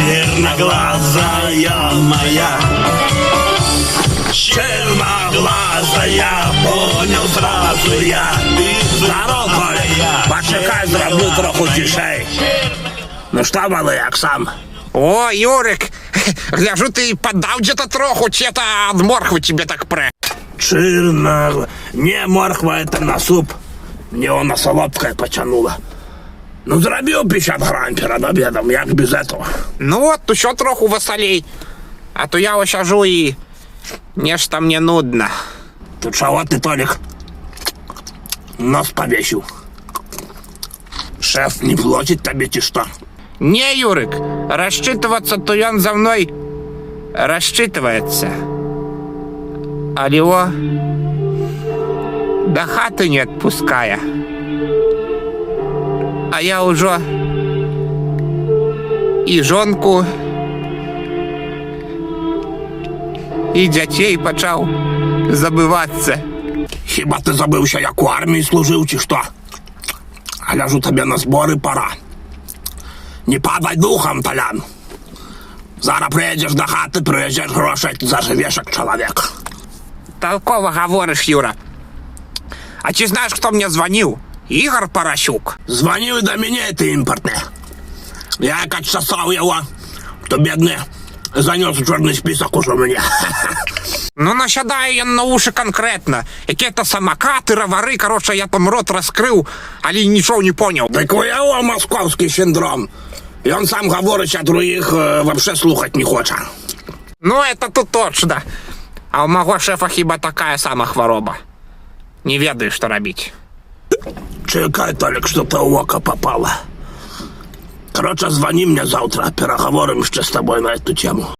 Черноглазая моя. Черноглазая, понял сразу я. Ты Здорово, Толік. Пачакай, зраблю троху цішэй. Ну што, малы, як сам? О, Юрык, гляжу, ты падаў где-то троху, ці это ад морквы тебе так прэ? Черногла. Не, морква это на суп. Мне она солодкая потянула. Ну, зрабіў 50 грам перад обедом, як без этого? Ну вот, еще троху весялей. А то я ось сяжу, і нешта мне нудно. Тут чаго ты, Толік, нос повесил? Шеф не платит тебе ці што? Не, Юрык, рассчитываться то ён за мной рассчитывается. Але его до хаты не отпуская. А я уже і жонку, і дзяцей пачаў забывацца. Хіба ты забыўся, як у арміі служыў, ці што? Гляжу, табе на зборы пора. Не падай духам, Талян. Зараз прыедзеш да хаты, прывязеш грошай, зажывеш як чалавек. Толково говоришь, Юра. А ты знаешь, кто мне звонил? Игорь Поросюк. Звонил да мяне ты імпартны. Я як адчасаў яго, то бедны занёс у чорны список ужо мяне. Ну, насядае ён на уши конкретно. Какие-то самокаты, ровары, короче, я там рот раскрыл, але ничего не понял. Так у яго московский синдром. І он сам гаворыць, а других вообще слухаць не хоча. Ну, это тут точно. А у маго шефа хіба такая сама хвароба. Не ведаю, што рабіць. Чакай, Толік, что-то ў око попало. Короче, звони мне завтра, переговорим еще с тобой на эту тему.